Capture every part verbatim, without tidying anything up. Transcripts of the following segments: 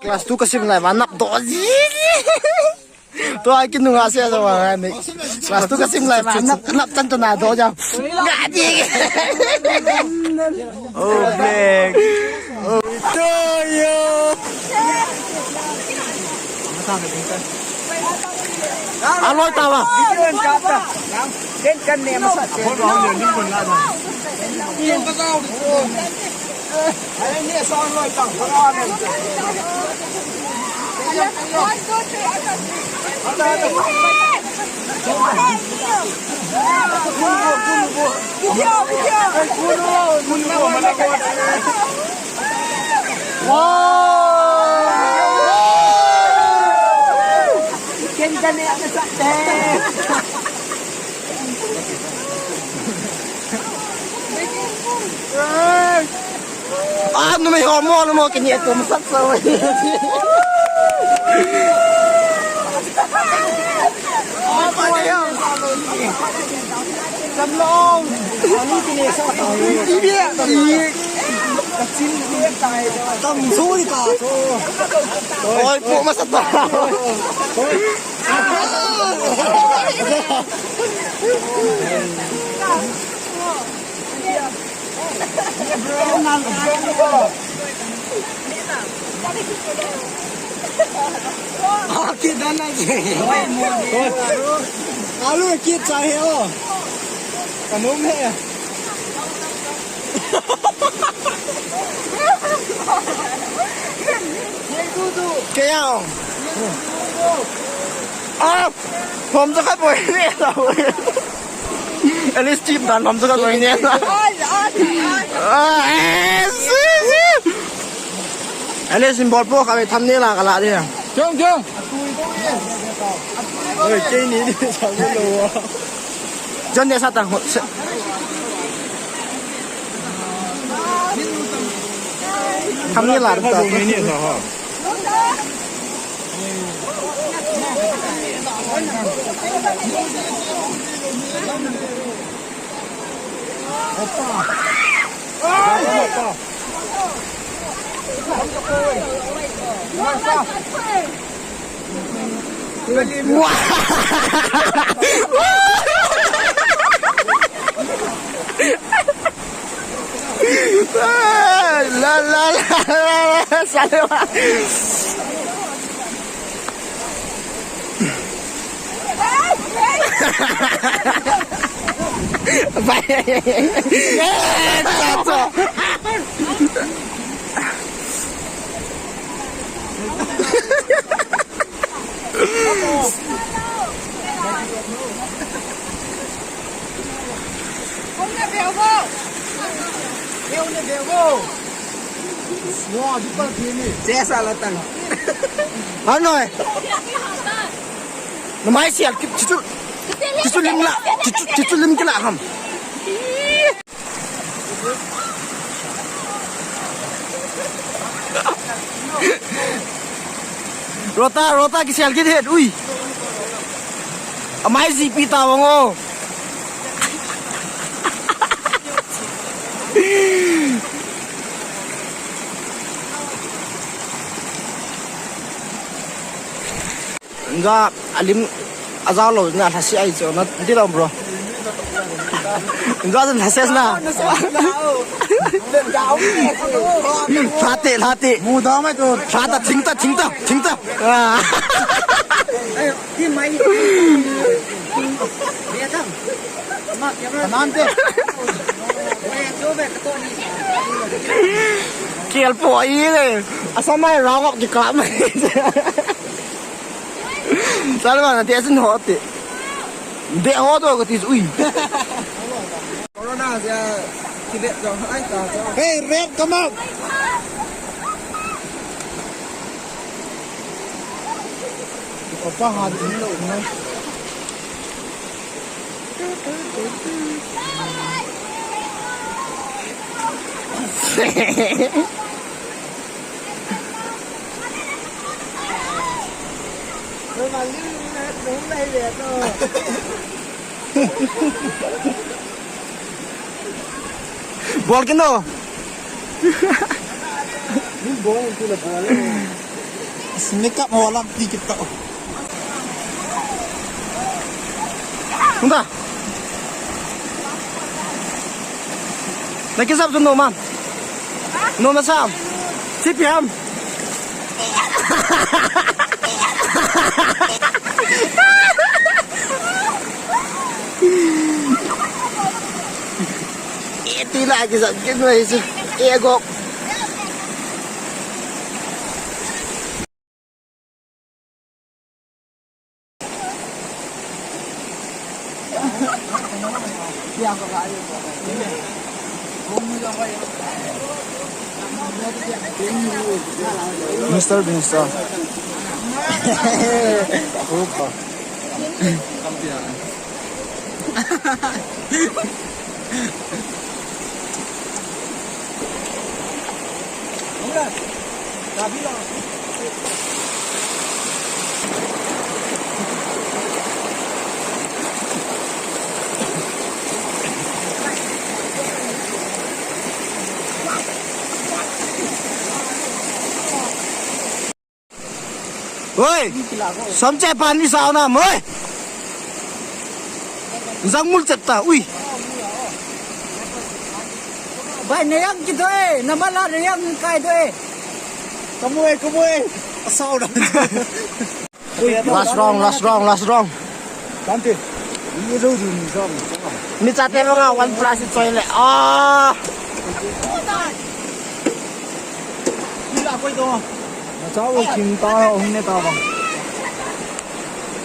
Class two kasim lai ma nap doh ji. Tua kinunga se sa ma ni. Class two kasim lai ma nap nap tan tan na doh ja. Nga di. Oh, black. Oh, to yo. Aloi tawa. Wow! Ken kane ame sa te. Ah, numei ho mo, mo kini atum sat sa. Samlong. Ani kini sa. Ibi, ibi. Tam sui ka so. Oi, pu masa ta. Alu kit chahe o. Kanum he. Kaya. Ah, hom sa khat boi ne. At least team dan hom sa khat boi ne. Ai, ai, ai. Ah, eh, si, si. At least symbol po kami thumbnail la kala dia. Jom, jom. Oi, kei ni ni sa lo. Jom dia sa ta. Thumbnail la ta. La, la, la, la, la, sale, va. Vai. Eh, tata. Che sa la tang. Ano eh? Namai sial ki chichu. Chichu lim la. Chichu, chichu lim kila ham. Rota, rota kisial kit het, ui. Amai jipi ta bang o. Nga alim ajalo na lhasi ai cho na di lo bro. Nga jan lhasi na. Lhate, lhate. Mu da mai to. Lhata, thingta, thingta, thingta. Ah. Ayo, di mai. Dia tam. Ma, camera. Kanan te. Kel po ai le. Asa mai rong op di ka mai. Salva na te asin ho te. De ho to ko tis ui. Corona ja kibet jong ai ta. Hey, rep, come out. Opa ha di lo. Bol kino. Bol kino bol. Makeup ho lang pi kita. Hunda. Nakisap sa numan. Numa sam. Sipiam. Iti lagi sa kinway sa. Ego. Mister Bean star. Opa. Oi! Samche pani sao na moi. Jangmul chetta, ui. Bai, neyang kidoe, namala neyang kai doe. Kamoi, kamoi. Sao na. Last round, last round, last round. Tante. Ni zo du ni zo. Mi chate mo nga one plus i choi le. Ah. Ni la koi to. Na chao kin ta hung ne ta ba.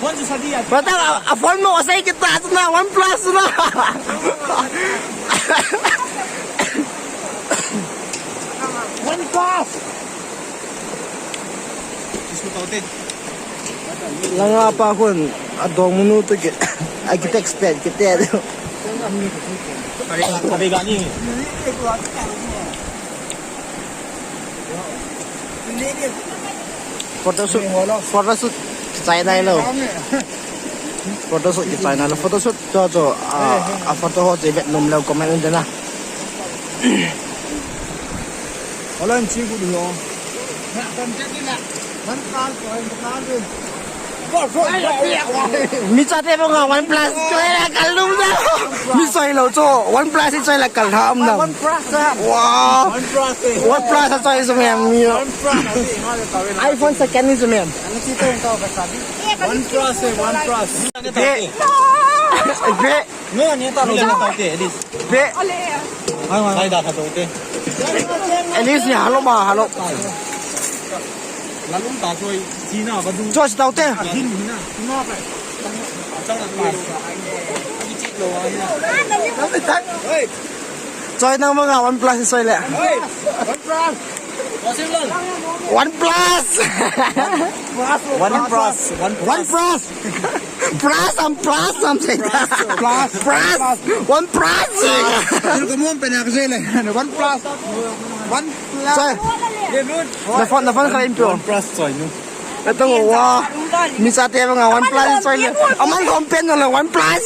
Phone chu sadi ya. Pata a phone mo sai kita na one plus na. One plus. Langa pa khun adong munu tu ke architect sped ke te. Kare kare gani. Photoshoot, photoshoot kichai nai lo. Photoshoot kichai nai lo. Photoshoot cho cho a photo ho che vet nom lo comment in na. Hola in chi gu lo. Mi chate mo nga one plus choi la kal lum na. Mi choi lo cho one plus choi la kal ham na. One plus. Wow. One plus. One plus choi so mem mi. One plus. iPhone second ni so mem. One plus, one plus. Be. Be. Nge ni ta lo ta te, Alice. Be. Hai, hai. Hai da ta te. Alice ni halo ba, halo. La lum ta choi, China ba du. Choi ta te. Din ni na. Na ba. Chang na. Choi nang mo nga one plus choi le. One plus. One plus. One plus. One plus. Plus and plus, I'm saying that. Plus. Plus. One plus. One plus. One plus. Choi. Na phone, na phone kha in pyo. One plus choi nu. Ito wa. Mi chate mo nga one plus choi le. Aman lom pen le one plus.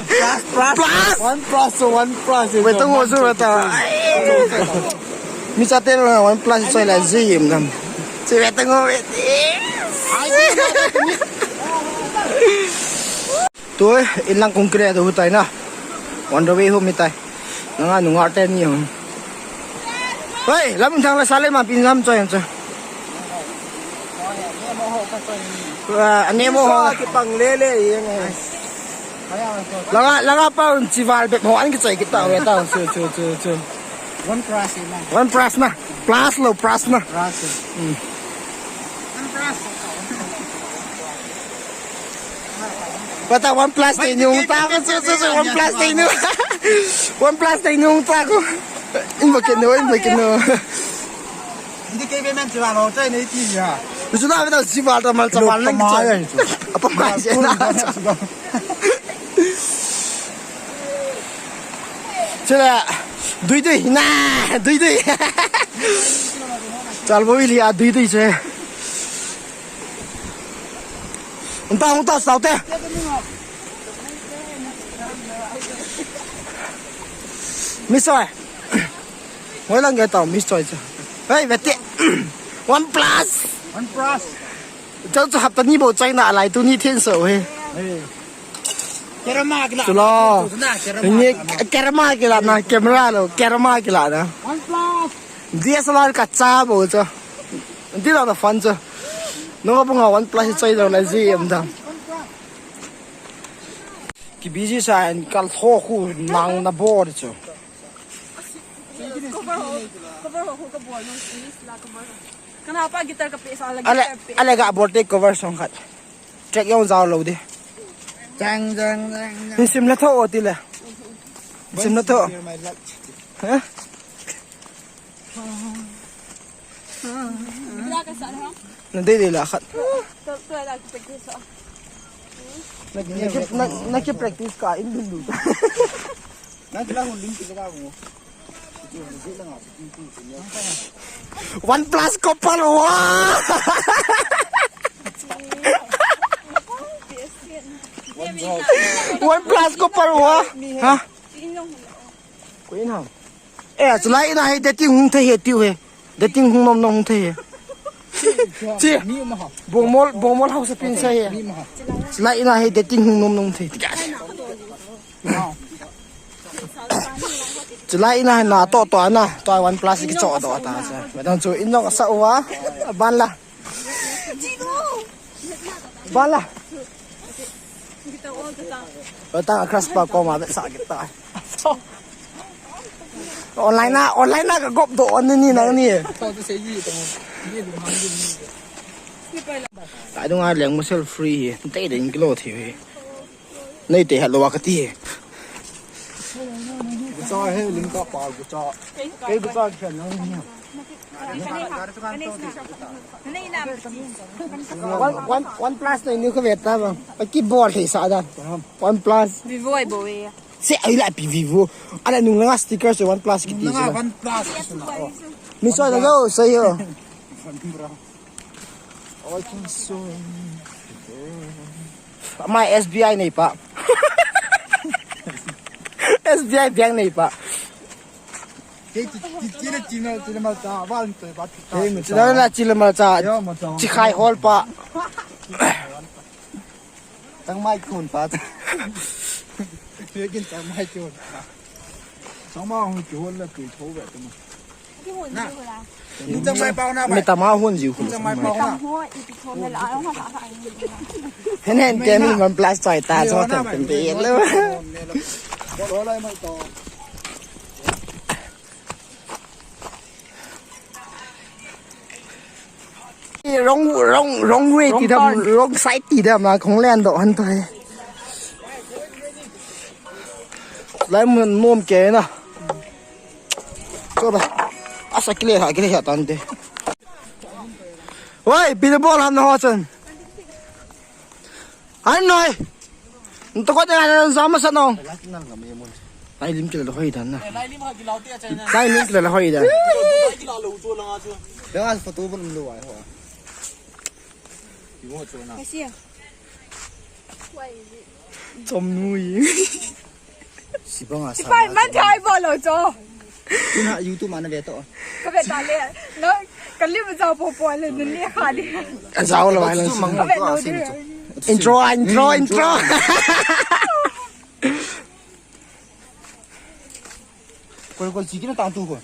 Plus. Plus. One plus, one plus. Ito wa su ta. Mi chate mo nga one plus choi le zim nam. Si ito wa. Tu in lang kong kre tu tai na. On the way home tai. Nanga nunga te ni home. Hei, lam thang la sale ma pin lam choi choi. Anemo ho. Kipang lele yang. Langa, langa pa un chival bep ho an kichoi kita we ta. Chu, chu, chu, chu. One plus na. One plus na. Plus lo, plus na. Plus. Bata one plus te nyung ta ko, su, su, su, one plus te nyung. One plus te nyung ta ko. Inbo ke no, inbo ke no. Hindi kay payment sila no, tayo na iti ya. Gusto na kita si Walter mal sa mal lang. Apa pa siya na? Sila, dui dui na, dui dui. Chal bo ili a dui dui se. Unta, unta, saute. Misoi. Hoi lang kita, misoi. Hey, bete. One plus. One plus. Chau chu hapta ni bou chai nalai, tuni thenso hi. Karma kila. Chulo. Karma. Ni karma kila na, camera lo, karma kila na. One plus. D S L R kacha bou chu. Ti la na phone chu. Nunga bunga one plus chai lo la ji em da. Ki busy sa en kal tho khu nang na bor chu. Cover ho, cover ho, ho ka bol nung, English la cover ho. Kana pa guitar ka pe sa la guitar pe. Ale ga bol te cover song khat. Track jong jao lo di. Jang, jang, jang, jang. Ni sim la tho o ti le. Sim la tho. Ha? Bila ka sa ha? Na dei dei la khat. To, to la ki pe sa. Na, na ki, na, na ki practice ka in dun dun. One plus couple, wow! One plus couple, wow! Ha? Ko in ham. Eh, chulai ina hi dating hung thei he tiu he. Dating hung nom nom hung thei he. Chi. Bongmol, bongmol house pin sa he. Chulai ina hi dating hung nom nom thei. Chulai ina na to to na, to one plus ki cho do ta sa. Madam chu in jong sa uva, ban la. Ban la. Tang crush pa ko ma sa kita. Online na, online na ka gop do on ni nang ni. Ka dung a leng musel free hi. Te den kilo thi hi. Nei te halo ka ti. Gucha he ling ka pa gucha. Kei gucha khen nang ni. One, one, one plus nei ni ko veta bang. Ki bol he sa da. One plus. Vivo ai bo e. Se ai la pi Vivo. Ala nung langa sticker se one plus ki ti. Nunga one plus. Mi so da go se yo. Oi, kin so. Ama S B I nei pa. S B I bank nei pa. Kei ti, ti, ti le ti na, ti le mal ta, val to ba ti ta. Kei mo ti la la ti le mal ta. Yo, mal ta. Ti khai hol pa. Tang mai kun pa. Kei kin tang mai kun. Tang mai kun ve tu. Mi tama hun jiu khu. Hen hen te mi man plus chai ta cho tan pen te lo. Wrong, wrong, wrong way ti dam, wrong side ti dam na khong len do han to he. Lai mun nom ke na. Cho ba. Asa kile ha, kile ha tan te. Oi, pi bol ham na ho chun. An noi. Nto ko na na zama sa no. Lai lim kile hoi dan na. Lai lim kile hoi dan. Dengan foto pun lu ai ho. Chom nui. Sibang a. Ipai man thai bol lo cho. Tuna YouTube mana ve to. Ka ve ta le. No, ka lim jao po po le, ni le kha di. Jao lo ai lo. Ka ve lo di. Intro, intro, intro. Koi, koi, sikit na tang tu ko.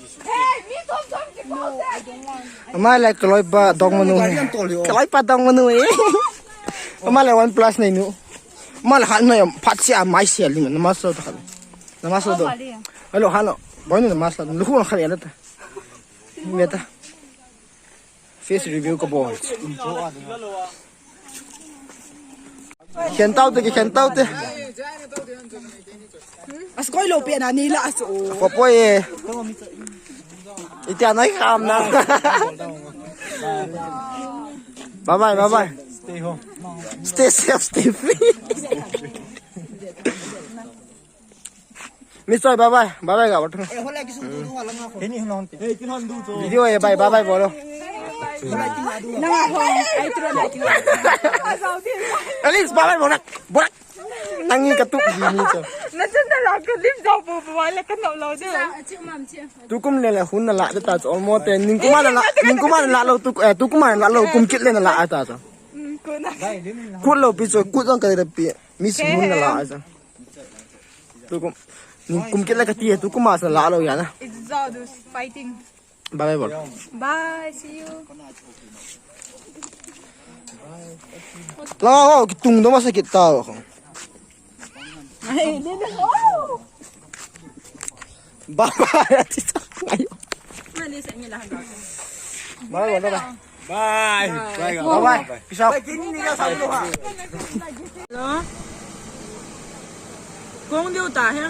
Ama le kaloi pa dong manu. Kaloi pa dong manu e. Ama le one plus nei nu. Ama le han noi phat sia mai sia ling na ma so ta. Na ma so do. Hello, hello. Boy na ma so. Lu hu na kha ya ta. Meta. Face review ka bol. Khen tau te, khen tau te. As koi lo pe na ni la so. Popoi e. Itia nai kham na. Bye bye, bye bye. Stay home. Stay safe, stay free. Mister, bye bye. Bye bye, ga, what? Video e, bye, bye bye bolo. At least bye bye bolo. Bolo. Tangi ka tu ni ni cho. Na chen na la ka lim jao pu pu wa la ka no lo de. Tukum le la hun na la de ta cho mo te. Ning kuma na la, ning kuma na la lo tu, eh, tukum na la lo kum kit le na la ta cho. Mm, ko na. Kut lo pi cho, kut jong ka de pi. Miss hun na la cho. Tukum. Ning kum kit le ka ti, tukum ma sa la lo ya na. It's all those fighting. Bye bye bol. Bye, see you. Lao, kitung do masa kita ko. Ai, dito. Oh! Bye bye, ati sa ngayon. Mali sa inyo lahat. Bye bye, bye bye. Bye. Bye. Bye bye. Peace out. Hello? Kung diu ta he?